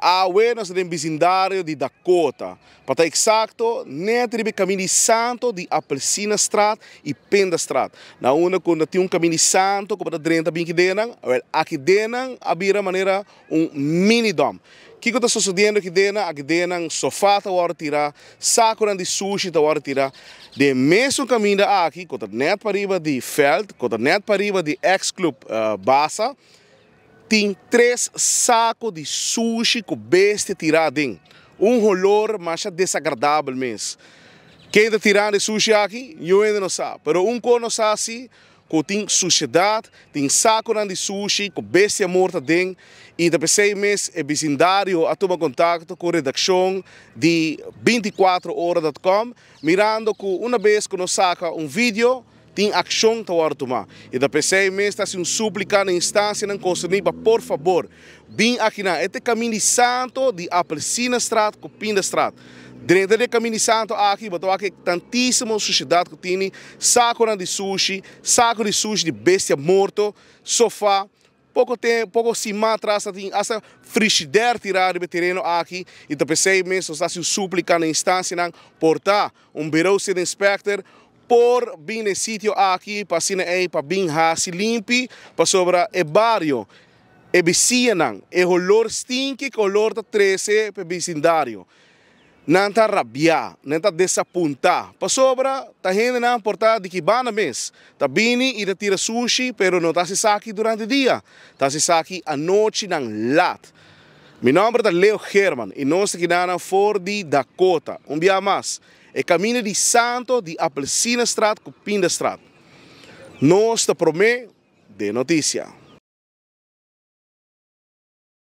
Awe nos ta den bisindario di Dakota, pa ta eksakto net riba e Kaminda di Santo di Appelsinastraat i Pindastraat. Na unda ku no tin un Kaminda di Santo ku bo ta drenta bin kidenan, awel aki denan a bira manera un mini dump. Kiko ta sosodiendo aki denan? Aki denan sofa ta wòrdu tirá, sakunan di sushi ta wòrdu tirá. Den mesun kaminda aki ku ta net pariba di vèlt, ku ta net pariba di ex club Basa, Tin tres saco di sushi cu bestia tira aden. Un holor masha desagradabel mes. Ken ta tirando e sushi aki? Niun hende no sa. Pero un cos nos sa si, cu tin sushedad, tin saconan di sushi cu bestia morto aden y ta p'esey mes e bisindario a tuma contacto cu redaccion di 24 ora dot com mirando cu una bes cu nos saca un video, Tin akshon ta wòrdu tumá. I ta p'esei mes ta hasi un súplika na instansianan konserní pa por fabor bin akinan. E ta e Kamin di Santo di Appelsinastraat ku Pindastraat. Drenta di e Kamin di Santo aki bo ta wak e tantísimo sushedat ku tini, sakonan di sushi, sako di sushi di bestia morto, sofá, Poko tempu, poko siman atras ta tin asta frishider tirá riba e tereno aki i ta p'esei mes nos ta hasi un súplika na instansianan por ta un Bureau City Inspector por bin na e sitio aki pa asina ei pa bin hasi limpi pasobra e bario, e bisianan, e holor stinki ku holor ta trese pa e bisindario. Nan ta rabiá, nan ta desapuntá, pasobra ta hendenan por ta di ki banda mes, ta bini i ta tira sushi, pero no ta hasi esaki durante dia, ta hasi esaki anochinan lat. Mi nòmber ta Leo Geerman i nos ta kinanan for di Dakota. Un bia mas, e kaminda di Santo di Appelsinastraat ku Pindastraat. Nos ta promé den notisia.